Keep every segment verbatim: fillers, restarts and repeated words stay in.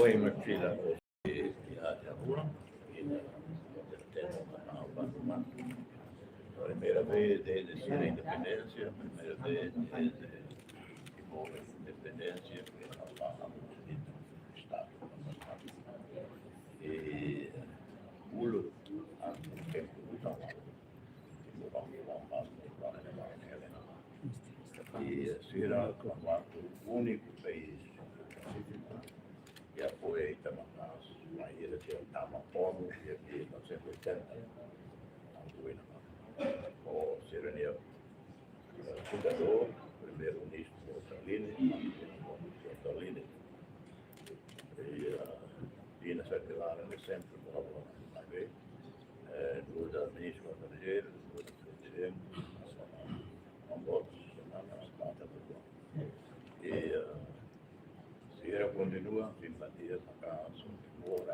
Oi, Matilda. E, e a, e a rua, e na, na, na, na, na, na, primeira vez desde a independência, primeira vez desde que houve independência, que a, a, a, Estado. E, bolu, a, tempu, e sira, Vanuatu úniku país Pasífiku ke apoia ita maka'as, mai ida sira tama ONU iha novecentos e oitenta. Tantu ina, o sira-nia, eh, fundadór, Primeiru-Ministru Otto Lindner, Otto Lindner. E, eh, Dina Sá Kilara, ne'e sempre kolabora, mas, eh, ajuda Ministru Estranjeiru, ajuda Prezidente, ambos, na, na, na, na, e, eh, sira kontinua simpatia, maka'as,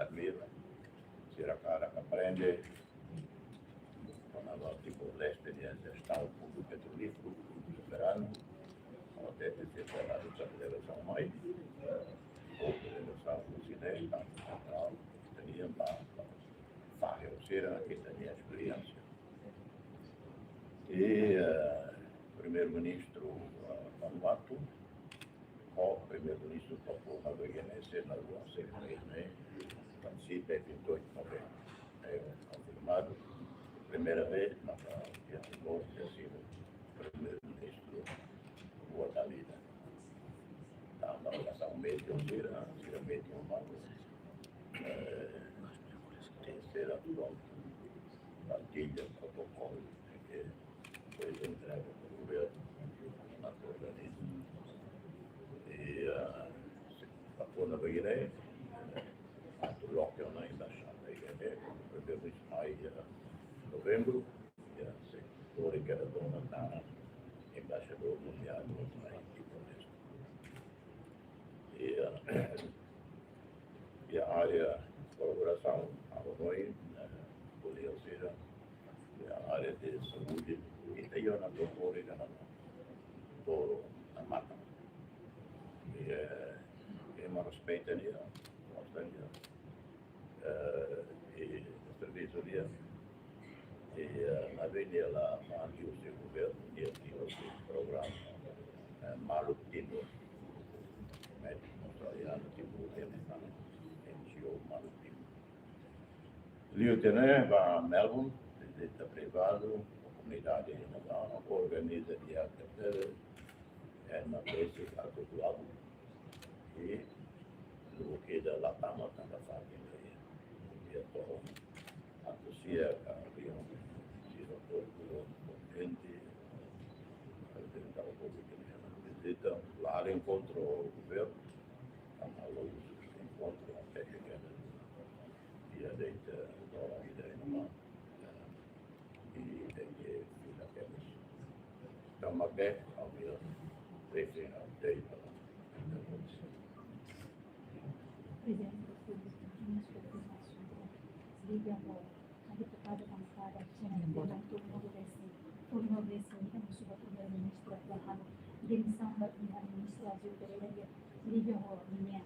admira, sira hakarak aprende, kona-ba Timor-Leste nia jestaun públiku petrolíferu, soberanu, até ter separadu essa federação mai, ou federação do Chile, tanto central, ita-nia ba, ba, fahe sira, ita-nia esperiénsia. E, eh, Primeiru-Ministru, eh, Vanuatu, ho Primeiru-Ministru Papua Nova Guiné, sira na'in-rua, sira na'in-rua, partisipa iha vinte e oito de novembro. É konfirmadu, primeira vez, na, na, que Timor tenha sido Primeiru-Ministru rua da vida. Tanba relasaun médiu sira, sira médiu umanu, eh, sira prontu partilla protokolu ke foi entregue ao governo, na organização. E, ah, Papua Nova Guiné, atu loke ona embaixada iha ne'e, primeiru de maio, novembru, e a se por que era dona da embaixadór nomeadu na equipa mesmo. E, ah, e a área de colaboração, a ONU, eh, podia ser, eh, a área de saúde, e tem uma doutora, na, na, doutora na mata. E, eh, é uma respeita ali, ó, gosta ali, ó. Eh, e servisu lia, e, eh, na venia la mandi o seu governu, e aqui o seu programa, eh, Maluk Timor. Médiku australianu Timor, ele está N G O Maluk Timor. Liu tiha ne'e ba Melbourne, vizita privadu, komunidade nia organiza dia terceiro, eh, na base atu tuabu. E lo que da la tama tanda fatin aí. E atu, atu sia ka aviaun, sira atu kontente, apresenta o povo que vem na visita, lá encontra o governo, tá maluco, encontra até que queda. E a deita, dora ida ida, eh, i tenke fila kedas. Tama ke, ami la presen update. Prezidente, liga ho deputadu bankada, Timor-Leste, Timor-Leste, ita husu ba Primeiru-Ministru atu halo demisaun ba Primeiru-Ministru Azil Pereira, liga ho ninia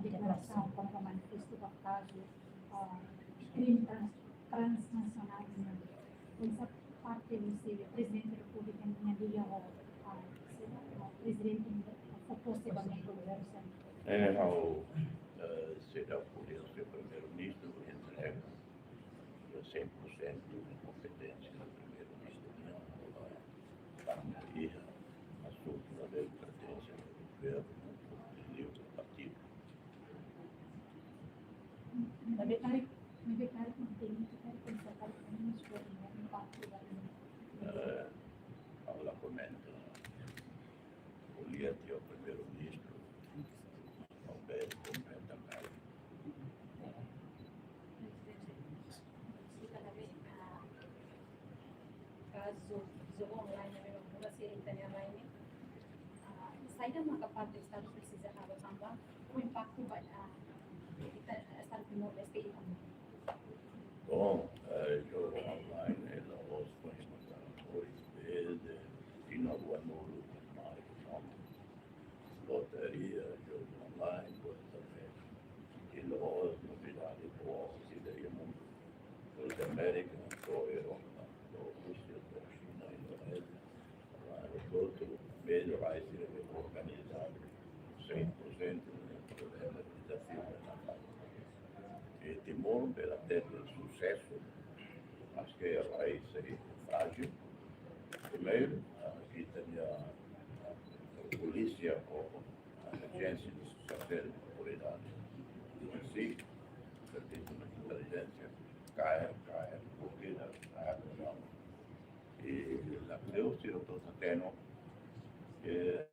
deklarasaun kona-ba manifestu ba kazu, ah, krime trans-, transnasionál ne'e. Oinsá parte husi Prezidente Repúblika nian liga ho, ah, se, ah, Prezidente nia fó pose ba membru governu sira? Eh, ha'u, eh, seidauk ko'alia ho Primeiru-Ministru, entrega cem por cento de kompeténsia ba Primeiru-Ministru nian, tanba iha asuntu ne'ebé pertense ao governu, ao partidu. Maibé karik, maibé karik mantém, karik konserta, karik impaktu ba ita. Eh, ha'u la komenta, ko'alia tiha ho Primeiru-Ministru, maibé komenta karik. Kazu jogu online ne'ebé mak muda se ita-nia online ne'e. Ah, saida maka parte Estadu presiza halo tanba ho impaktu ba, ah, ita, Estadu Timor-Leste iha. Bom, eh, jogu online ne'e la'ós foin maka foin desde final do ano, mas, lotaria, jogu online, pois também. sente, né, problema de desafio, né? E Timor, pela teve sucesso, mas que a raiz é frágil. Primeiro, aqui tem a polícia ou a agência de segurança, autoridade de si, serviço de inteligência, CAER, CAER, Burkina, CAER, não. E la creo, si lo toca teno, que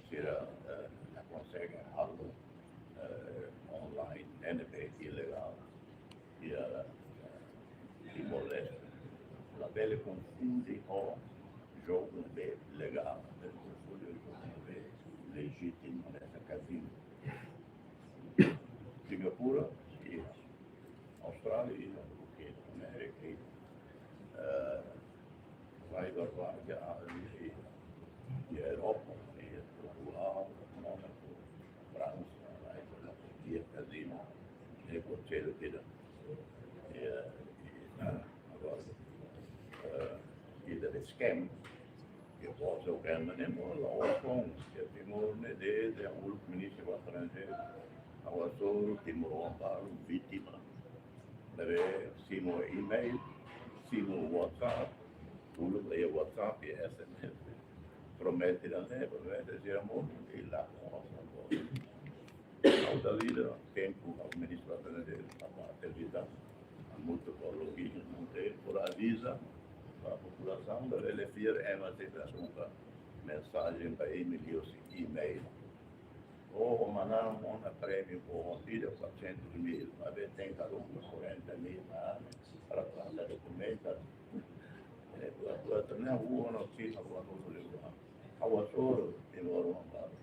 sira, eh, la konsege algo, eh, online, ne'ebé ilegál, i, eh, Timor-Leste. Labele konfunde ho jogu ne'ebé legál, labele konfunde ho jogu ne'ebé lejítimu, ne'e kazinu. Singapura, i Austrália, i Amérika, i, eh, vai barbaridade, i, i Europa, i Portugal, Mónaco, Fransa, vai, Turquia, kazinu, i konsellu kida. I, eh, i, ah, agora, eh, ida de scam, ke boso ke mane mo la oson, ke Timor ne'e de, de uluk ministru ba estranjeiru, agora só Timor-oan balu vítima. Ne'ebé simu email, simu WhatsApp, uluk la iha WhatsApp, iha S M S. Promete la ne'e, promete sira monu, i la osan. Ha'u dala ida, tempu, ha'u ministru ba estranjeiru, ha'u ba televizaun, ha'u mutu ba logi, ha'u mutu, ha'u aviza ba populasaun, labele fiar ema sei haruka mensajen ba imi liuhusi email. Ó, ó manán ona prémiu, ó, ó tira quatrocentos mil, maibé tenke haruka quarenta mil, ah, para trata dokumentasaun. Eh, buat, buat, ne'e ha'u, ha'u la sei, ha'u la sei. Ha'u só, Timor-oan balu.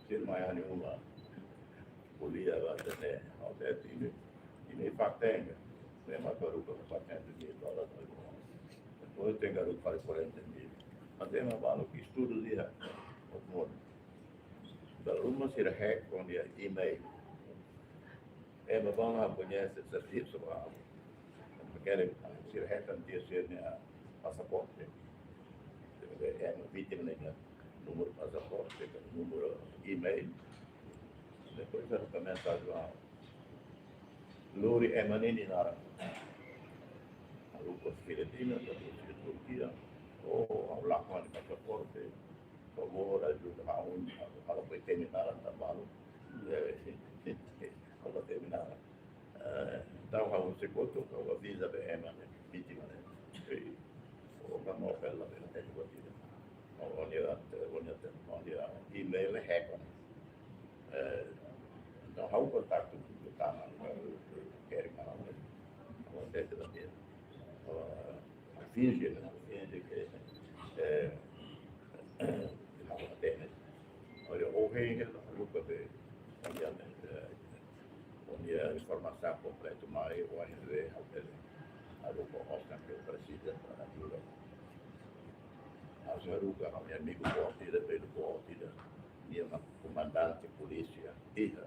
Sira mai ha'u-nia uma. Ko'alia ba ita-nia, ha'u dehan imi, imi fatin, ne'e mak haruka quatrocentos mil dólares. Depois tenke haruka quarenta mil. Mas ema balu ke estuda di'ak, outro modo. Dala ruma sira hack ona nia email. Ema balu la koñese servisu ba. Kere sira hack ona tiha sira-nia pasaporte. Ema vítima nia númeru pasaporte, númeru email. Depois sira komesa a lori ema ne'e nia naran. Haruka Filipina, haruka Turkia, ó, ha'u lakon pasaporte, favór, ajuda ha'u, ha'u la temi naran tan balu. Eh, ha'u la temi naran. Eh, entaun, ha'u sei kotu, ha'u aviza ba ema ne'e, vítima ne'e. Ei, ó, vamos a ver la verdad, ó, ó, ó, ó, ó, email hack ona. Eh, entaun, ha'u kontaktu ho Tama, eh, kere ka, eh, akontese la ne'e. Eh, finje, ne'e? Finje ke, eh, ha'u la temi. Olha, ó hein, ha'u haruka be, ó-nia, eh, ó-nia informasaun kompletu mai, ó hein, ha'u bele haruka osan ke presiza para ajuda. Ha'u sei haruka, ha'u-nia amigu boot ida, belu boot ida. Nia mak komandante polísia iha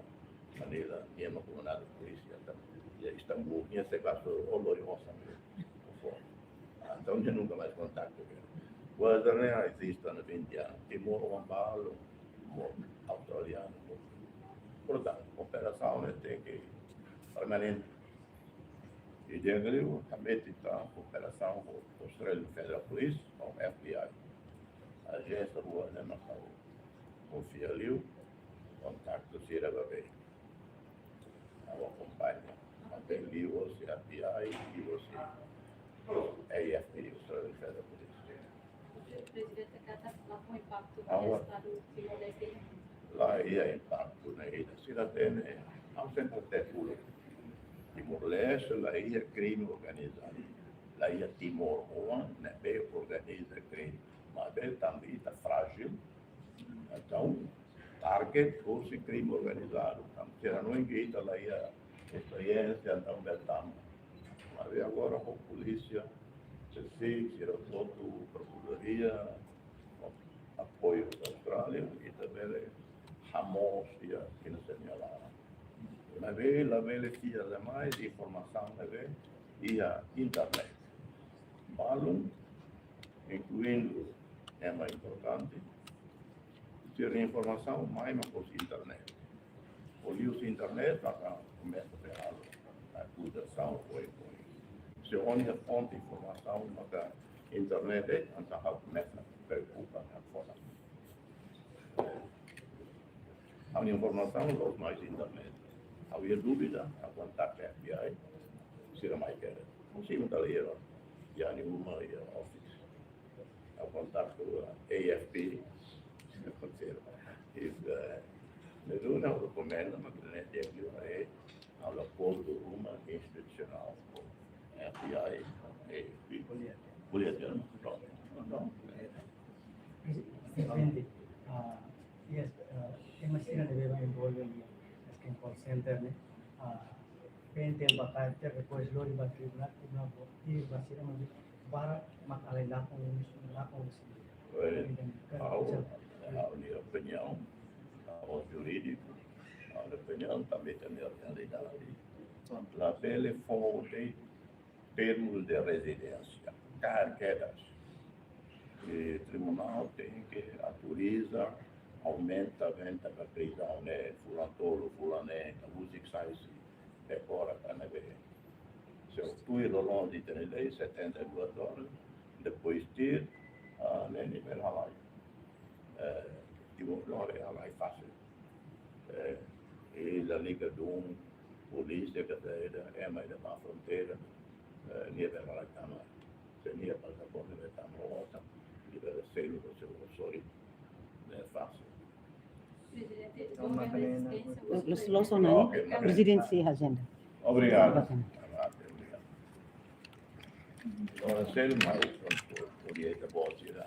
Manila, nia mak komandante polísia, entaun, iha Istambul, nia sei bá hasoru, ó lori osan, ó fó. Entaun, nia nunka mais kontaktu ho nia. Kuaze ne'e eziste há vinte anos. Timor-oan balu, mo, australianu, mo. Portantu, kooperasaun ne'e tenke permanente. I di'ak liu, ami tenke kooperasaun ho Australian Federal Police, ho F B I. Ajénsia rua ne'e mak ha'u konfia liu, kontaktu sira ba be. Ha'u akompaña. Até liuhosi F B I, liuhosi A F P, Australian Federal Police. Prezidente, katak la fó impaktu ba Estadu Timor-Leste? La iha impaktu ne'e ida. Sira hatene, ha'u sempre hatete uluk. Timor-Leste la iha krime organizadu. La iha timoroan ne'ebé organiza krime. Maibé tanba ita frájil, entaun, target hosi krime organizadu. Entaun, sira hanoin ke ita la iha esperiénsia, entaun, bele tama. Maibé agora ho polísia, se sira hotu prokuradoria, ho apoiu da Austrália, ita bele hamoos iha, iha sira-nia laran. Maibé labele fiar demais informasaun ne'ebé iha internet. Balun, inkluindu ema importante, Sira informasaun mai mak husi internet. Liuhusi internet, maka komesa halo acusasaun, foin, foin. Se ó-nia fonte informasaun maka internet, entaun ha'u komesa preokupa, ha'u fora. Ha'u-nia informasaun la'ós mai husi internet. Ha'u iha dúvida, ha'u kontaktu F B I, sira mai kere. Husi uma dala ira, iha nia uma, iha office. Ha'u kontaktu A F P, sira kontaktu. Is, eh, ne'e duni ha'u rekomenda, mak ne'e di'ak liu, eh, halo akordu ruma institusionál ho F B I, A F P. Ko'alia tiha ona, prontu. Prontu. Presidente, ah, yes, ah, ema sira ne'ebé mak envolve iha, acho que call center, ne'e? Ah, frente ba kaer, depois lori ba tribunál, tribunál ba, ba sira mak barak mak halai lakon, lakon sira. Well, ha'u, ha'u-nia opiniaun, ha'u jurídiku, ha'u-nia opiniaun tanba ita-nia realidade labele fó de'it termus de rezidénsia, kaer kedas. I tribunál tenke autoriza, aumenta, aumenta ba prizaun, ne'e, fulan tolu, fulan neen, ka husik sai husi dekora ka ne'ebé. Se tuir loloos ita-nia lei, setenta e duas horas, depois tuir, ah, ne'e nia bele halai. Eh, Timor-Leste halai fasil. Eh, i lalika dun polísia ka saida, ema ida ba fronteira, eh, nia bele halai tama. Se nia pasaporte bele tama osan, nia bele selu ba seu osorik, ne'e fasil. Presidente, Los, los son ahí. Ok, ok. Presidente, sí, agenda. Obrigadu. Obrigadu. Agora, selu mai, por, por dieta boa, tira.